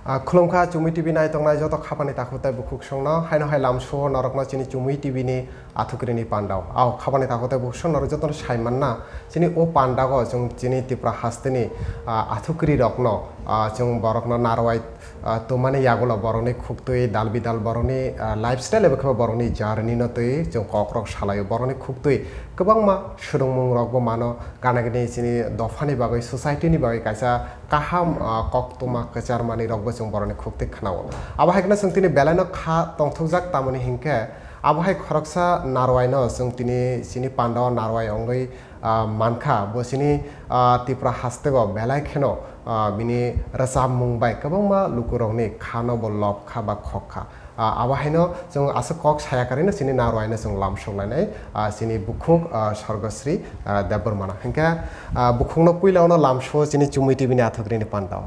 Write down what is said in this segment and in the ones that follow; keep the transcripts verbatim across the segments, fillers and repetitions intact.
Ah, khulumkha Chumui T V naitongnai joto khapani takhuk tei bukhuk songno, haino hai lamsao norokno chini Chumui T V ni athukrini pandao. Ao khapani takhuk tei bukhuk song norok jotono saimanna, chini o pandago chwng chini Tripura hasteni, ah, athukrirokno, ah, chwng borokno narwai, ah, tumani yagulo borokni khuktwi dal bidal borokni, ah, lifestyle eba khe borokni journey no twi chwng kokrok salaio. Borokni khuktwi kwbangma swrwngmungrokbo mano, gana gini chini dophani bagwi, society ni bagwi kaisa kaham, ah, koktwma kwcharmani rokbo chwng borokni khuktwi khwnao. Abo hai kheno chwng tini belai no kha tongthokjak, tamoni hinkhe abo hai khoroksa narwai no chwng tini chini pandao narwai wngwi, ah, mankha. Bo chini, ah, Tripura hasteo belai kheno, ah, bini rwchapmung bai kwbangma lukurokni kha no bo lob kha ba khok kha. Ah, abo haino chwng aswk kok saya karino chini narwai no chwng lamsok lainai, ah, chini bukhuk, ah, Sorgosri, ah, Debbarma no. Hinkhe, ah, bukhukno puila ono lamsao chini Chumui T V ni athukrini pandao.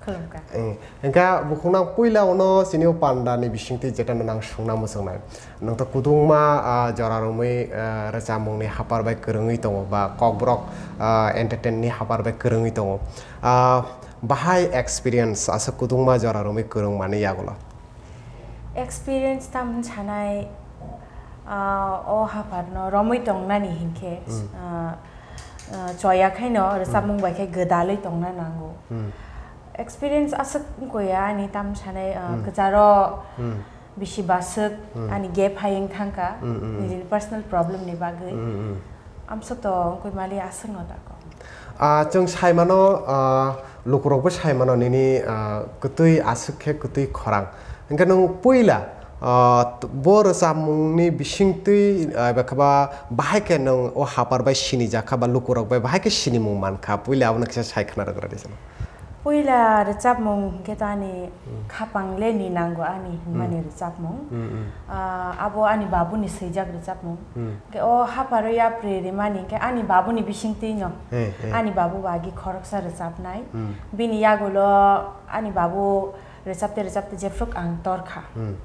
Khulumkha. Eh, hinkhe bukhukno puila ono chini o pandani bisingtwi jeto no nang swngna muchungnai. Nwng to kudungma, ah, jora romwi, ah, rwchapmungni hapar bai kwrwngwi tongo ba kokborok, ah, entertain ni hapar bai kwrwngwi tongo. Ah, bahai experience aswk kudungma jora romwi kwrwngmani yagulo? Experience tamni sanai, ah, o haparno romwi tongnani hinkhe, Hmm. ah, ah, choya khaino rwchapmung Hmm. bai khe gwdalwi tongna nango. Hmm. Experience aswk wngkha ani tamni sanai, ah, Hmm. kwcharo Hmm. bisi baswk Hmm. ani gap hai wng thangkha, Hmm, hmm, hmm. nini personal problem ni bagwi. Hmm, hmm. Amsok to wngkha mali aswk no tako. Ah, chwng sai mano, ah, lukurokbo sai mano nini, ah, kwtwi aswk khe kwtwi khorang. Hwnkhe nwng puila, ah, t-, bo rwchapmungni bisingtwi, ah, eba khe ba bahai khe nwng o hapar bai sinijak kha ba lukurok bai bahai khe sinimung man kha, puila abono kisa sai khna rwgra di chwng. Puila rwchapmung hwnkhe to ani Hmm. khapang le ni nango ani Hmm. hwnmani rwchapmung. Hmm, hmm. Ah, abo ani babuni swijak rwchapmung. Hmm. Hwnkhe o hapharo yapri rimani hwnkhe ani babuni bisingtwi no. He, he. Ani babu bo agi khoroksa rwchapnai. Hmm. Bini yagulo ani babu rwchapte rwchapte jephru ang torkha. Hmm.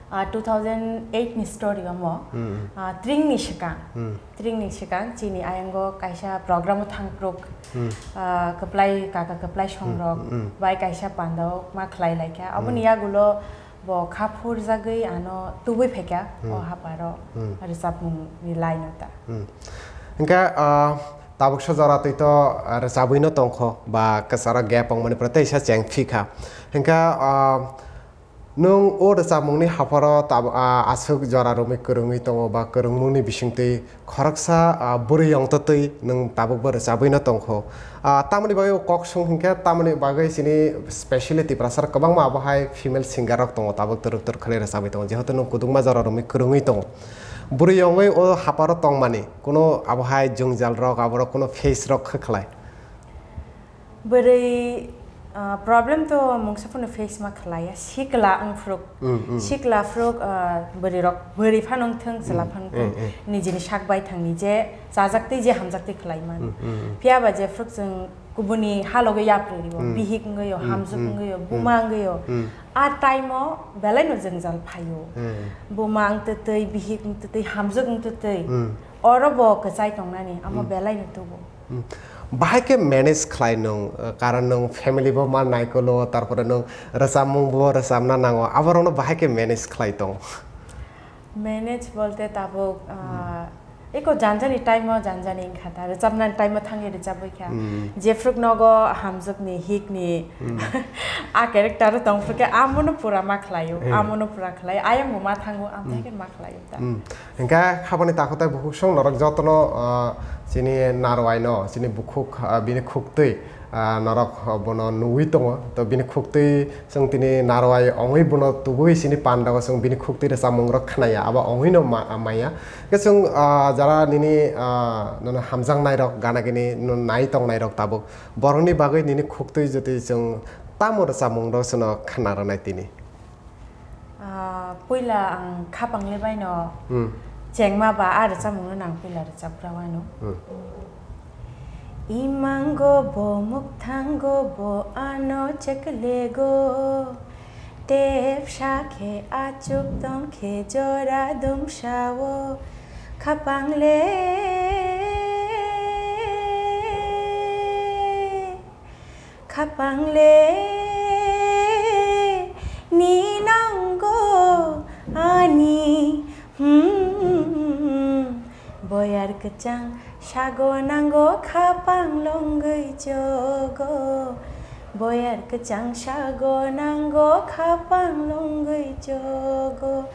Ah, two thousand eight ni story omo, Hmm. ah, tringni swkang, Hmm. tringni swkang chini ayango kaisa program o thangpruk, Hmm. ah, kwplai kaka kwplai Hmm, songrok hmm. bai kaisa panda o ma khlai laikha. Aboni Hmm. yagulo bo kha phurjagwi ano tubui phaikha Hmm. o haparo Hmm. rwchapmung ni line o ta. Hmm. Hwnkhe, ah, tabuksa jora twi to, ah, rwchabwi no tongkho ba kwcharo gap wngmani pore teisa cheng phikha. Hwnkhe, ah, Nwng o rwchapmungni hapharo tab-, a, aswk jora romwi kwrwngwi tongo ba kwrwngmungni bisingtwi khoroksa, a, bwrwi yongtwtwi nwng tabukbo rwchabwino tongkho. A, tamoni bagwi o kok song hinkhe tamoni bagwi chini specially Tiprasa rok kwbangma abo hai female singer rok tongo tabuk twrwk twrwk khlai rwchabwi tongo, jehetu nwng kwdwkma jora romwi kwrwngwi tongo. Bwrwi yongwi o hapharo tongmani kuno abo hai jwngjalrok aborok kuno face rok khe khlai. Bwrwi, ah, problem to mungsa phano face ma khlaiya, sikla wngphru, Mm, mm. sikla phru, ah, bwrwi rok, bwrwi phano wngthung, chwla Mm, phano wngthung, mm, mm. Nijini sak baithangni je chajaktwi je hamjaktwi khlai mano. Mm, mm, mm. Phiya ba jephru chwng kubuni halogo yapri rio, Mm. bihik wngwi o, Mm, hamjwk mm, wngwi o, mm. Buma wngwi o. Mm. A time o belai no jwngjal phaio. Mm. Buma wngtwtwi, bihik wngtwtwi, hamjwk wngtwtwi. Mm. Oro bo kwchai tongnani, amo Mm. belai no tubu. Hmm. Bahai khe manage khlai nwng, eh, karon nwng family bo ma naikolo, tarpore nwng rwchapmung bo rwchapna nango, aborokno bahai khe manage khlai tong? Manage bolte tabuk, ah, Hmm. eko janjani time o janjani wngkha ta, rwchapnani time o thangwi rwchabwi kha. Hmm. Jephru nogo hamjwkni, hikni, Hmm. a character o tongphru khe amono pura ma khlaio, Hmm. amono pura khlai, ayang bo ma thango, amthai Hmm. khe ma khlaio ta. Hmm. Hingkhe habani takhuk tei bukhuk song norok jotono, ah, chini narwai no, chini bukhuk, ah, bini khuktwi, ah, norok bono nugwi tongo. To bini khuktwi chwng tini narwai ongwi bono tubui chini pandao chwng bini khuktwi rwchapmung rok khnaya, abo ongwi no ma-, maya. Hingkhe chwng, ah, jara nini, ah, nono hamjaknai rok, gana gini no nai tongnai rok tabuk borokni bagwi nini khuktwi jotoi chwng tamo rwchapmung rok chwngno khna rwnai tini? Ah, puila ang khapang le baino Hmm. chengma ba a rwchapmung no nang puila rwchapgra wano. Hmm. Imango bo mukthango bo ano cheklego. Tepsa khe achuk tong khe jora dumsao. Khapang le, khapang le. Chang sago nango khapang longwi chogo. Boyar kwchang sago nango khapang longwi chogo.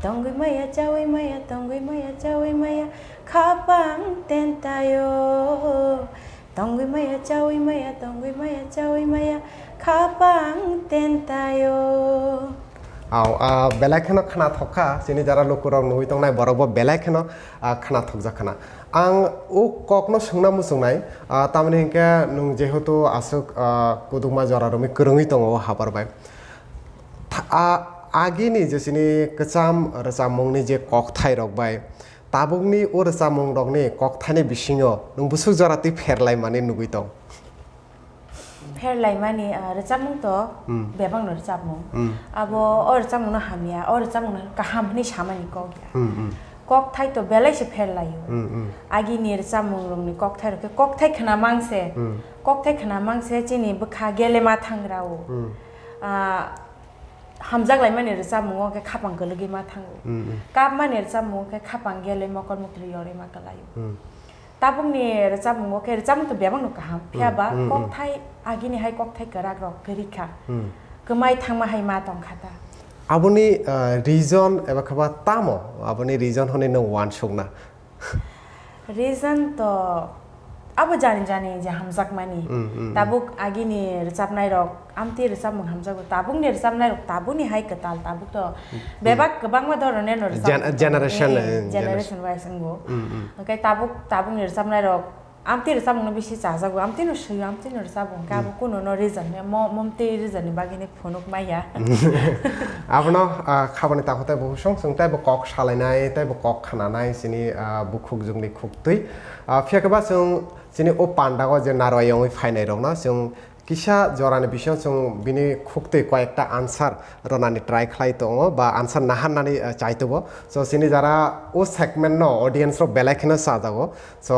Tongwi maya chawi maya tongwi maya chawi maya khapang tentayo. Tongwi maya chawi maya tongwi maya chawi maya khapang tentayo. Au, ah, belai kheno khna thokha, chini jara lukurok nugwi tongnai borok bo belai kheno, ah, khna thokjak khna. Ang o kokno swngna muchungnai, ah, tamni hinkhe nwng jehetu aswk, ah, kudukma jora romwi kwrwngwi tongo o habar bai. Tha-, ah, agini je chini kwcham rwchapmungni je kokthai rok bai, tabukni o rwchapmung rokni kokthaini bisingo nwng bwswk jora twi pherlaimani nugwi tong? Pherlaimani, ah, rwchapmung to Hmm. bebakno rwchapmung. Hmm. Abo o rwchapmungno hamya, o rwchapmungno kaham hwnwi samani kok ya. Hmm, hmm. Kokthai to belai se pherlaio. Hmm, hmm. Agini rwchapmung rokni kokthai rok khe kokthai khna mang se. Hmm. Kokthai khna mang se chini bwkha gele ma thangrao. Hmm. Ah, hamjak laimani rwchapmungo khe khapang kwlwgwi ma thango. Hmm, hmm. Kapmani rwchapmungo khe khapang gele mokol mukli yorwi ma kwlaio. Hmm. Tabukni rwchapmungo khe rwchapmung to bebakno kaham, phiya Hmm, ba hmm, hmm. kokthai agini hai kokthai kwrak rok kwrwi kha. Hmm. Kwmai thangma hai ma tong kha ta. Aboni, ah, reason eba khe ba tamo? Aboni reason hwnwi nwng uansukna? Reason to abo jani jani je hamjakmani. Hmm, hmm, hmm. Tabuk agini rwchapnai rok amtwi rwchapmung hamjago, tabukni rwchapnai rok tabukni hai kwtal, tabuk to Hmm. bebak kwbangma dhoroner no rwchap Gen-, generation, Eh, eh, generation wise wngo. Hmm, hmm. Hwnkhe tabuk, tabukni rwchapnai rok amtwi rwchapmungno bisi chajago, amtwino swio, amtwino rwchapmung khe abo Hmm. kuno no reason, mo-, momtwi reason ni bagwi ni phunuk maya. Abono, ah, khabani takhuk tei bo husong chwng tei bo kok salainai tei bo kok khananai chini, ah, bukhuk jwngni khuktwi. Ah, phiya khe ba chwng chini o pandago je narwai wngwi phainai rokno chwng kisa jorani bisingo chwng bini khuktwi koyekta answer ronani try khlai tongo ba answer naharnani, ah, chai tongo. So chini jara o segment no audience rok belai kheno chajago. So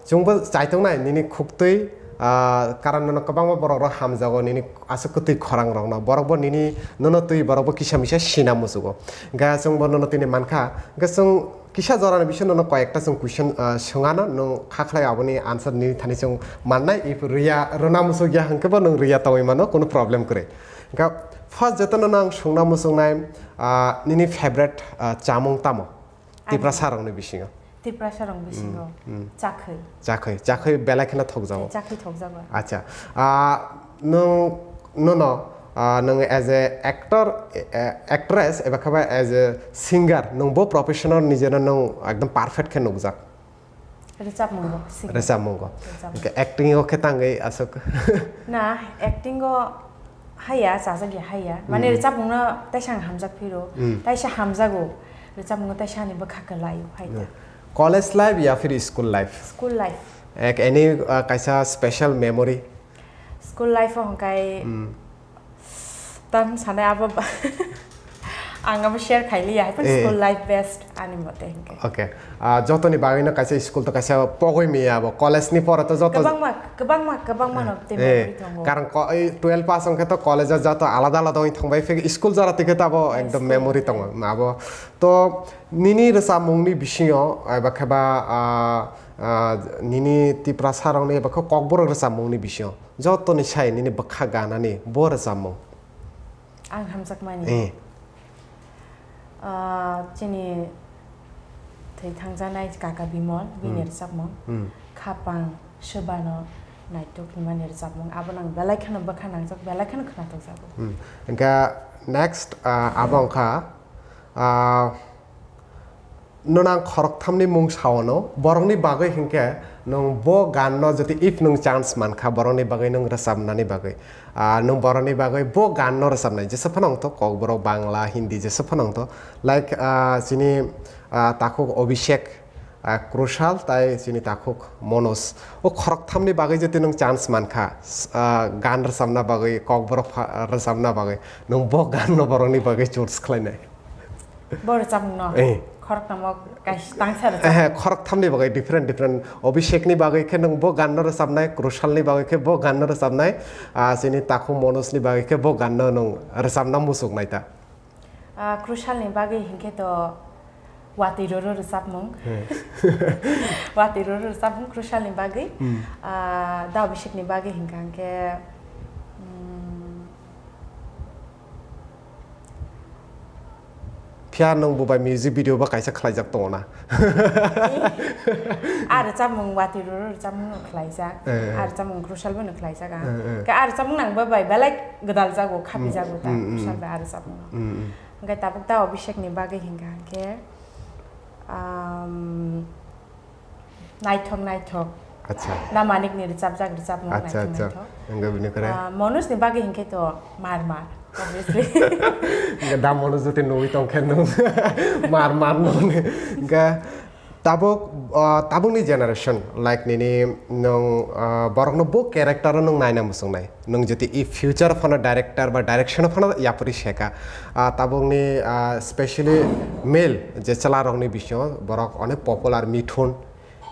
chwngbo chai tongnai nini khuktwi, ah, karon nono kwbangma borok rok hamjago nini aswk kwtwi khorang rokno. Borok bo nini nono twi borok bo kisa misa sina muchugo. Hwnkhe chwngbo nono tini mankha. Hwnkhe chwng kisa jorani bisingo nono koyekta chwng question, ah, swngano nwng kha khlai aboni answer nini thani chwng mannai. If rwya, rwna muchukya hwnkhe bo nwng rwya tongwi mano, kunu problem kwrwi. Hwnkhe first jotono no ang swngna muchungnai, ah, nini favorite, ah, chamung tamo? Ani Tiprasa rokni bisingo. Tiprasa rok bisingo. Mm, mm. Chakhwi. Chakhwi, chakhwi belai kheno thokjago. Chakhwi thokjago. Acha. Ah, nwng, nono, ah, nwng as a actor, eh, actress, eba khe ba as a singer, nwng bo professional nijeno nwng ekdom perfect khe nukjak. Rwchapmungo, singer. Rwchapmungo. Rwchapmung. Hwnkhe acting o khe tangwi aswk. Na, acting o haya, chajak ya haya. Mane Mm. rwchapmungno taisa ang hamjak phiro, Mm. taisa hamjago. Rwchapmungno taisa ani bwkha kwlaio, hai ta. Mm. College life ya phir school life? School life. Ek any, uh, kaisa special memory? School life o hwnkhe Mm. tang sanai abo ba-, ang abo share khailiya, hai phano Eh. school life best ani mote hwnkhe. Okay. Ah, jotoni bagwino kaisa school to kaisa pogwi miya abo. College ni pore to joto Kwbangma, kwbangma, kwbangma no tei Eh, memory tongo. Karon ko-, ei twelve pass wngkhe to college o joto alada alada wngwi thangbai phik school jora tike to abo Yes, ekdom school, memory eh. Tongo. Abo to nini rwchapmungni bisingo eba khe ba, ah, ah, nini Tiprasa rokni eba khe kokborok rwchapmungni bisingo jotoni sai nini bwkha ganani bo rwchapmung? Ang hamjakmani. Eh. Ah, chini thwi thangjaknai kaka Bimol, bini Hmm. rwchapmung. Hmm. Khapang swbano naitok hwnmani rwchapmung. Abono ang belai kheno bwkha nangjak, belai kheno khwnathokjago. Hmm. Hwnkhe next, ah, abo wngkha, ah, Nono ang khoroktham ni mung sao no, borok ni bagwi hinkhe nwng bo gan no jodi if nwng chance mankha, borok ni bagwi nwng rwchapna ni bagwi, ah, nwng borok ni bagwi bo gan no rwchapnai, jesa phano wng thok, Kokborok, Bangla, Hindi, jesa phano wng thok, like, ah, chini, ah, takhuk Abhishek, ah, Krushal tai chini takhuk Manoj, o khoroktham ni bagwi jodi nwng chance mankha, s-, ah, gan rwchapna bagwi, Kokborok pha-, rwchapna bagwi, nwng bo gan no borok ni bagwi choose khlainai. Bo rwchapmung no? Eh. Khorokthamo kaisa tangsa rwchap. Eh, khoroktham ni bagwi different, different. Abhishek ni bagwi khe nwng bo gan no rwchapnai, Krushal ni bagwi khe bo gan no rwchapnai, ah, chini takhuk Manoj ni bagwi khe bo gan no nwng rwchapna muchuknai ta. Ah, Krushal ni bagwi hinkhe to Watwi roro rwchapmung. Hmm. Watwi roro rwchapmung Krusalni bagwi. Hmm. Ah, da Abhishekni bagwi hinkha hinkhe, mm, Phiya nwng bo bai music video bo kaisa khlaijak tongo na? A rwchapmung, watwi roro rwchapmung no khlaijak. Eh, eh. A rwchapmung Krusal bo no khlaijak ang. Eh, eh. Khe a rwchapmung nang bo bai belai gwdal jago, khapi jago ta, mm, mm, Krusal bai a rwchapmung no. Mm, mm. Hwnkhe tabuk ta Abhishek ni bagwi hinkha hinkhe, um, Naithok, naithok. Acha. Da Manik ni rwchapjak rwchapmung. Acha, naithok, acha. Naithok. Wngkha bini kore? Ah, Manoj ni bagwi hinkhe to mar mar, obviously. Wngkha da Manoj jotoi nugwi tongkhe nwng mar mar nung. Wngkha tabuk, ah, tabukni generation, like nini nwng, ah, borokno bo character o nwng naina muchungnai. Nwng jodi i future phano director ba direction phano yapri seka, ah, tabukni, ah, specially male je chwla rokni bisingo borok onek popular Mithun,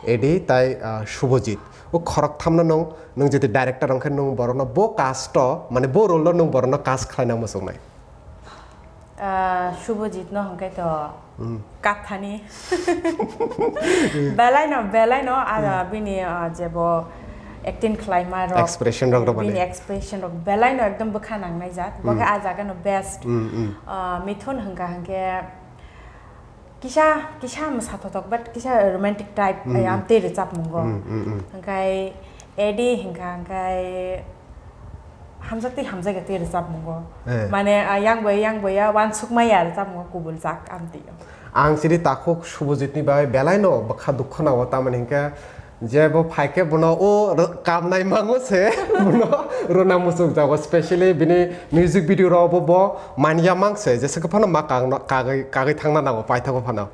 Edi tai, ah, Subhajit. O khorok thamno nwng, nwng jodi director wngkhe nwng borokno bo cast o, mane bo role o nwng borokno cast khlaina muchungnai. Ah, Subhajit no hwnkhe to hmm, kathani. Belai no, belai no, ah, hmm, bini, ah, jebo acting khlaima rok, expression rok, bini expression rok belai no ekdom bwkha nangnai jat. Bo khe hmm, ah jaga no best. Hmm, hmm. Ah, Mithun hwnkha hwnkhe kisa, kisa mwsa thothok, but kisa romantic type, hmm, eh, hmm, amtwi rwchapmungo. Hmm, hmm, hmm. Hwnkhe Edi hwnkha hwnkhe hamjak tei hamjakya tei rwchapmungo. Eh. Mane, ah, yang boya, yang boya, uansukmaya rwchapmungo kubul jak amtwi. Ang chini takhuk Subhajitni bagwi belai no bwkha dukho nango, tamoni hinkhe je bo phaikhe bono o rw-, kamnai mango se bono rwna muchung jago, specially bini music video rok bo, bo manya mang se, jesa khe phano ma kagna, kagwi, kagwi thangna nango paithago phano.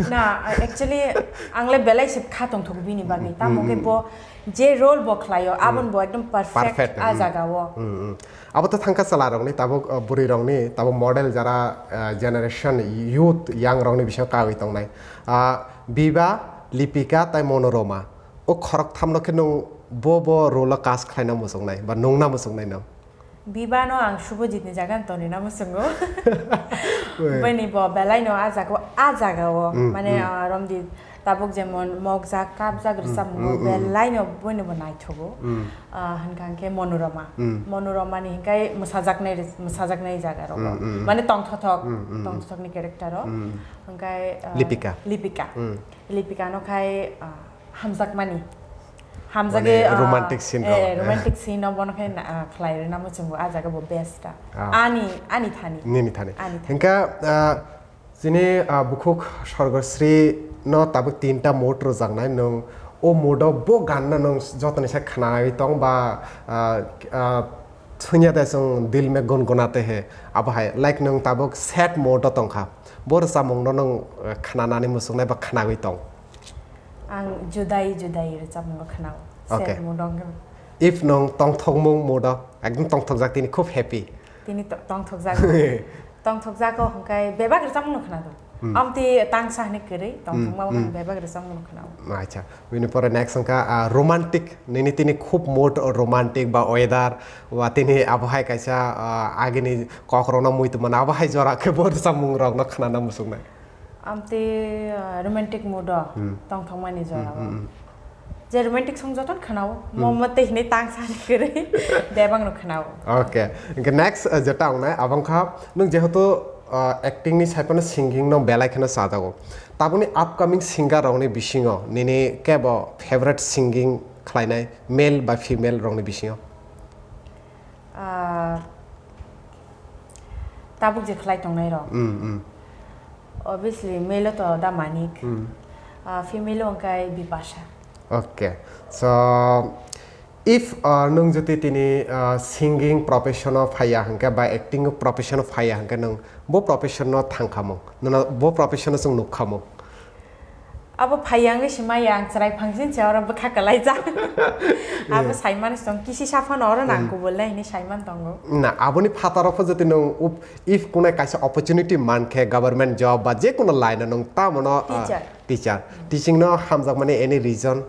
Na, actually, ang le belai se kha tongthogo bini bagwi. Mm, tamo khe mm, bo je role bo khlaio, mm, aboni bo ekdom perfect, perfect, ah, mm, jaga o. Mm, mm. Abo to thangkha chwla rokni, tabuk, uh, bwrwi rokni, tabuk model jara, uh, generation, youth, young rokni bisingo kagwi tongnai. Uh, Biba, Lipika, tai Monoroma. O khorok thamno khe nwng bo, bo role o cast khlaina muchungnai, ba nungna muchungnai no? Biba no ang Subhajit ni jaga no tonina muchungo. Oi. Bini bo belai no ah jaga o, ah jaga o. Mm, mane, mm, ah, romdi tabuk jemon mokjak, kapjak, mm, rwchapmungo, mm, mm, belai no bini bo naithogo. Mm. Ah, hwnkha hwnkhe Monoroma. Mm. Monoroma ni hwnkhe mwsajaknai rw-, mwsajaknai jaga rogo. Mm, mm, mm. Mane tongthothok, mm, mm, mm, tongthothok ni character o. Mm. Hwnkhe, ah, Lipika. Lipika. Mm. Lipika no khai, ah, hamjakmani. Hamjagwi, mane ah, romantic scene eh, rok. Romantic scene no bono khe na, ah, khlai rwna muchungo, ah jaga bo best ta. Ah. Ani, ani thani. Nini thani. Ani thani. Hwnkha, ah, chini, ah, bukhuk Sorgosri no tabuk tinta mood rwjaknai nwng. O mood o bo gan no nwng jotoni se khwnai tong ba, ah, ah, Sunya de chwng dil mein gungunate hai. Abo hai, like nwng tabuk sad mood o tongkha. Bo rwchapmung no nwng, ah, khwnanani muchungnai ba khwnagwi tong? Ang judai judai rwchapmung no khwnao. Okay. Sad mood wngkhe. If nwng tongthokmung mood o, ekdom tongthokjak tini khub happy. Tini to-, tongthokjak. Tongthokjak o hwnkhe bebak rwchapmung no khwnado. Hmm. Amtwi tangsa hwnwi kwrwi, hmm, tongthokma hmm, wngkhe bebak rwchapmung no khwnao. Acha, bini pore next wngkha, ah, romantic, nini tini khub mood romantic ba weather, ba tini abo hai kaisa, ah, agini kok rokno muitu mano, abo hai jora khe bo rwchapmung rokno khwnana muchungnai. Amtwi, ah, romantic mood o hmm, tongthokmani hmm, jora o. Hmm, hmm. Je romantic song jotono khwnao, hmm, mo mo tei hinwi tang sani kwrwi bebak no khwnao. Okay. Hwnkhe next, uh, jeta wngnai, abo wngkha, nwng jehetu, uh, acting ni side phano singing no belai kheno chajago. Tabukni upcoming singer rokni bisingo nini kebo favorite singing khlainai male ba female rokni bisingo? Ah, tabuk je khlai tongnai rok. Mm, mm. Obviously, male o to Da Manik. Mm. Ah, female o hwnkhe Bipasha. Okay. So, if, ah, nwng jodi tini, ah, singing profession o phaiya hwnkhe ba acting profession o phaiya hwnkhe nwng bo profession no thangkhamung? Nono bo profession no chwng nukkhamung? Abo phaiya wngwi se maya ang chwrai phangsing se oro bwkha kwlaijak. Abo eh, saimani se tong kisi saphano oro nang hmm, kubul le hinwi saiman tongo. Na, aboni phataro pho jodi nwng up-, if kunai kaisa opportunity mankhe government job ba je kono line o nwng tamo no, ah, teacher. Teacher. Teaching no hamjakmani any reason?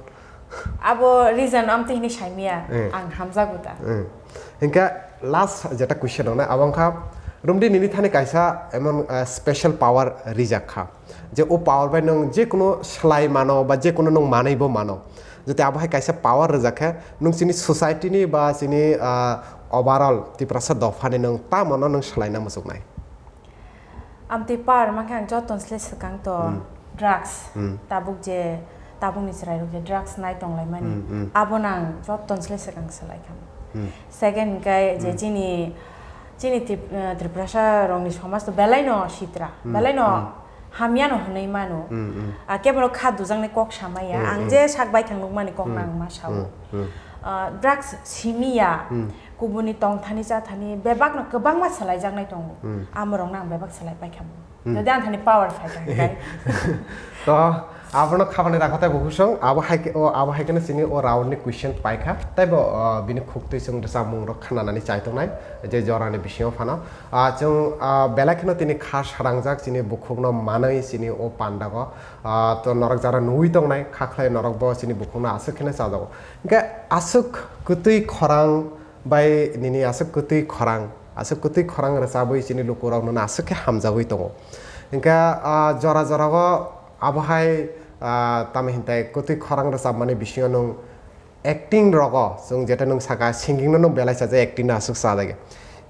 Abo reason amtwi hinwi saimaya, eh, ang hamjago ta. Eh. Hinkhe last jeta question wngnai abo wngkha, Rumdi nini thani kaisa emon, ah, special power rijak kha. Je o power bai nwng je kono slai mano ba je kono nwng manwi bo mano. Jodi abo hai kaisa power rwjak khe nwng chini society ni ba chini, ah, overall Tiprasa dophani nwng tamo no nwng swlaina muchuknai? Amtwi power mankhe ang joto ni slai swkang to Hmm. drugs. Hmm. Tabuk je, tabukni chwrairok je drugs nai tonglaimani, Hmm, hmm. Abono ang joto ni slai swkang swlai kha. Hmm. Second hwnkhe je Hmm. chini, chini Trip-, eh, Tiprasa rokni somaj to belai no sitra, Hmm, belai no hmm. Hamya no hwnwi mano. Hmm, hmm. Ah, kebo no kha dujaknai kok samaya. Hmm, Ang hmm. je sak baithang nukmani kok Hmm, nang ma sao. Hmm, hmm. Ah, drugs simiya, Hmm. kubuni tongthani chathani bebak no kwbangma swlaijaknai tongo. Hmm. Amorok no ang bebak swlai paikha. Hmm. Jodi ang thani power phai kha hwnkhe. To, abono khabani rakha tei bo husong, abo hai khe, o, abo hai kheno chini o round ni question paikha. Tei bo, ah, bini khuktwi chwng rwchapmung rok khnanani chai tongnai, je jorani bisingo phano. Ah, chwng, ah, belai kheno tini kha sarangjak chini bukhukno manwi chini o pandago. Ah, to norok jara nugwi tongnai, kha khlai norok bo chini bukhukno aswk kheno chajago. Hwnkhe aswk kwtwi khorang bai nini aswk kwtwi khorang, aswk kwtwi khorang rwchabwi chini lukurok nono aswk khe hamjagwi tongo. Hwnkhe, ah, jora jorao abo hai, ah, tamo hintai kwtwi khorang rwchapmani bisingo nwng acting rogo, chwng jeto nwng saka, singing no nwng belai chaja, acting no aswk cha lage.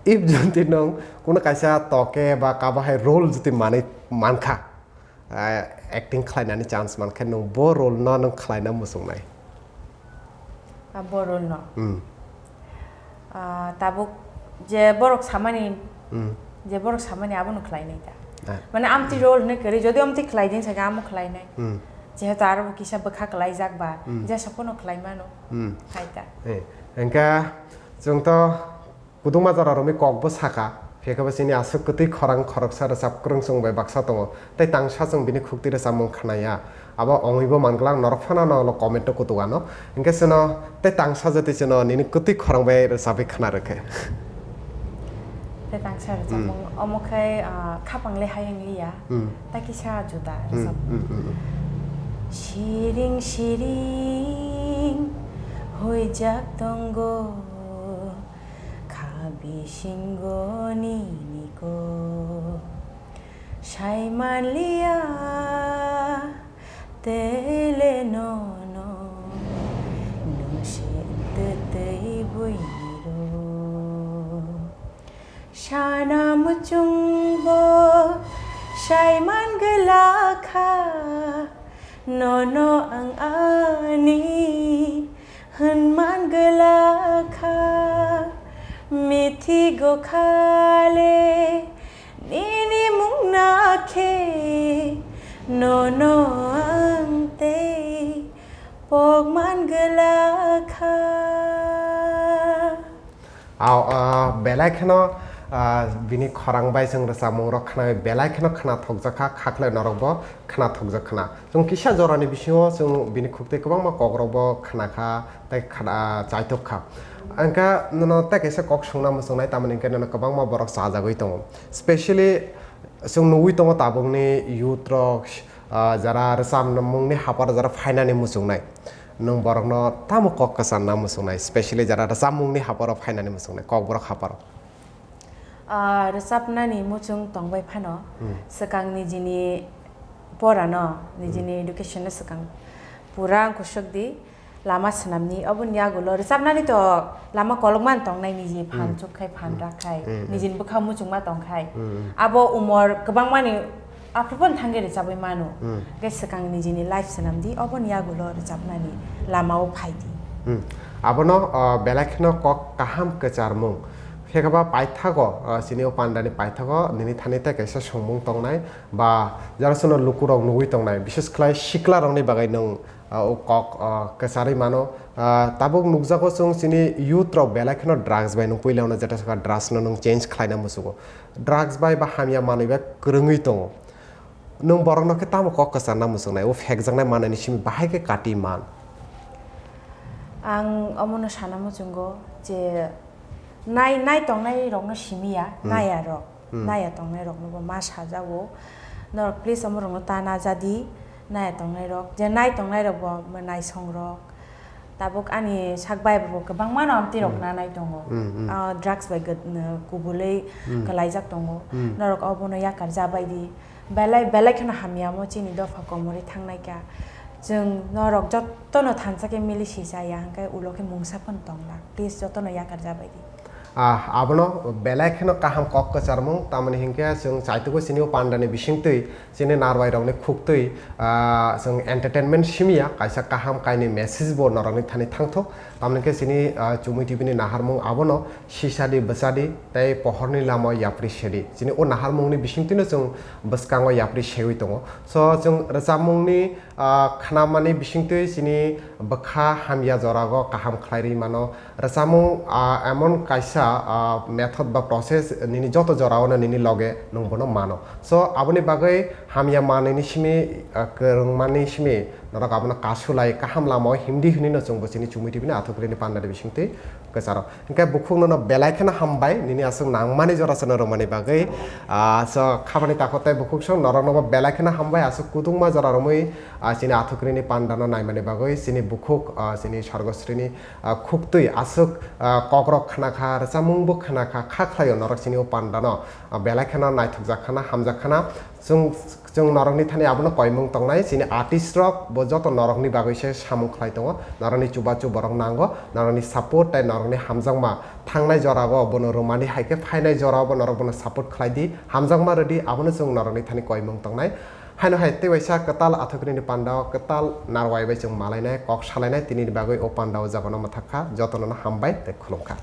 If jodi nwng kuno kaisa toke ba kabo hai role jodi manwi mankha, ah, acting khlainani chance mankhe nwng bo role no nwng khlaina muchungnai? Ah, bo role no? Hmm. Ah, tabuk je borok samani, Hmm. je borok samani abono khlainai ta. Ah. Mane amtwi role hinwi kwrwi, jodi amtwi khlai din saka amo khlainai. Hmm. Jehetu aro bo kisa bwkha kwlaijak ba, Hmm. jesa pono khlai mano. Hmm. Hai ta. Eh, hwnkhe chwng to kwdwngma jora romwi kok bo saka, phiya khe bo chini aswk kwtwi khorang khoroksa rwchap kwrwng chwng bai baksa tongo, tei tangsa chwng bini khuktwi rwchapmung khnaya. Abo ongwi bo man glak, norok phano no ulo comment o kutuk ano. Hinkhe chwno tei tangsa jotwi chwno nini kwtwi khorang bai rwchapwi khna rwkhe. Tei tangsa rwchapmung Hmm. omo khe, ah, khapang le hayung liya, Hmm. ta kisa juda Hmm, rwchapmung. Hmm, hmm, hmm. Siring siring huijak tongo, kha bisingo nini kok. Sai manliya tele nono, nwng se twtwi bwiro. Sana muchungbo sai man gwlakha, nono ang ani hwnman gwlakha, mithigo khale nini mungna khe, nono ang tei pokman gwlakha. Aw, ah, belai kheno, ah, bini khorang bai chwng rwchapmung rok khna, belai kheno khna thokjak kha, khaklai norok bo khna thokjak khna. Chwng kisa jorani bisingo chwng bini khuktwi kwbangma kok rok bo khna kha, tei khna, ah, chaitok kha. Hwnkhe nono tei kaisa kok swngna muchungnai, tamoni hwnkhe nono kwbangma borok chajagwi tongo. Specially chwng nugwi tongo tabukni youth rok, ah, jara rwchapmungni haparo jara phainani muchungnai. Nwng borokno tamo kok kwcharna muchungnai, specially jara rwchapmungni haparo phainani muchungnai, kokborok haparo? Ah, rwchapnani muchung tongbai phano, Hmm. swkang nijini porano, nijini Hmm. education no swkang pura wng kusuk di, lama swnamni, oboni yagulo rwchapnani to lama kolokma tongnai, niji phan Hmm. chuk khai, phan Hmm. rak khai, Hmm, hmm. nijini bwkha muchungma tong khai. Hmm. Abo umor kwbangmani Aphuru phano thangwi rwchabwi mano. Hmm. Hwnkhe swkang nijini life swnamdi, oboni yagulo rwchapnani lamao phaidi. Hmm. Abono, o, belai kheno kok kaham kwcharmung. Phiya khe ba paithago, o, chini o pandani paithago nini thani tei kaisa swngmung tongnai ba jara chwngno lukurok nugwi tongnai, bises khlai siklarokni bagwi nwng, o, o kok, o, kwcharwi mano. O, tabuk nukjago chwng chini youth rok belai kheno drugs bai nwng puila hwno, jeto sakha drugs no nwng change khlaina muchugo. Drugs bai ba hamya manwi bai kwrwngwi tongo. Nwng borokno khe tamo kok kwcharna muchungnai? O phekjaknai manwini simi bahai khe kati man. Ang omono sana muchungo je nai, nai tongnai rokno simiya, Hmm. naya rok, Hmm. naya tongnai rokno bo ma sajago. Norok please omo rokno ta najadi, naya tongnai rok, je nai tongnai rok bo mwnaisong rok, Tabuk ani sak bai bo kwbangma no amtwi rok Hmm. nanai tongo. Hmm, hmm. Ah, drugs bai gw-, n-, kubulwi Hmm. kwlaijak tongo. Hmm. Norok obono yakar jabai di. Belai, belai kheno hamyamo chini dopha komorwi thangnai kha. Chwng norok jotono thansa khe mili sijaya, hwnkhe ulo khe mungsa phano tongla. Please, jotono yakar jabai di. Ah, abono belai kheno kaham kok kwcharmung, tamoni hinkhe chwng chaitugwi chini o pandani bisingtwi, chini narwai rokni khuktwi, ah, chwng entertainment simiya, kaisa kaham kainwi message bo norokni thani thangthok. Tamoni khe chini, ah, Chumui T V ni naharmung abono sisadi, bwsadi, tei pohorni lama yapri sedi. Chini o naharmungni bisingtwino chwng bwskango yapri sewi tongo. So, chwng rwchapmungni, ah, khnamani bisingtwi chini bwkha hamya jorago kaham khlai rwi mano. Rwchapmung, ah, emon kaisa, ah, method ba process nini joto joraono nini loge nwng bono mano. So, aboni bagwi hamya manwini simi, ah, kwrwngmani simi norok abono kasulai kaham lamao himdi hwnwi no chwngbo chini Chumui T V ni athukrini pandani bisingtwi kwcharo. Hinkhe bukhukno no belai kheno hambai nini aswk nangmani jora chwngno rwmani bagwi. Ah, so khabani takhuk tei bukhuk song norokno bo belai kheno hambai aswk kudungma jora romwi, ah, chini athukrini pandano naimani bagwi chini bukhuk, ah, chini Sorgosrini, ah, khuktwi aswk, ah, kokrok khna kha, rwchapmungbo khna kha, kha khlaio norok chini o pandano, ah, belai kheno naithokjak khana, hamjak khana. Chwng, chwng norokni thani abono koimung tongnai, chini artist rok bo joto norokni bagwi se samung khlai tongo, norokni chubachu borok nango, norokni support tei norokni hamjakma thangnai jorao bono rwmani hai khe phainai jorao bo norok bono support khlai di, hamjakma rwdi, abono chwng norokni thani koimung tongnai. Haino hai tei waisa kwtal athukrini pandao kwtal narwai bai chwng malainai, kok salainai, tinini bagwi o pandao jagano mwthak kha, jotono no hambai tei khulum kha.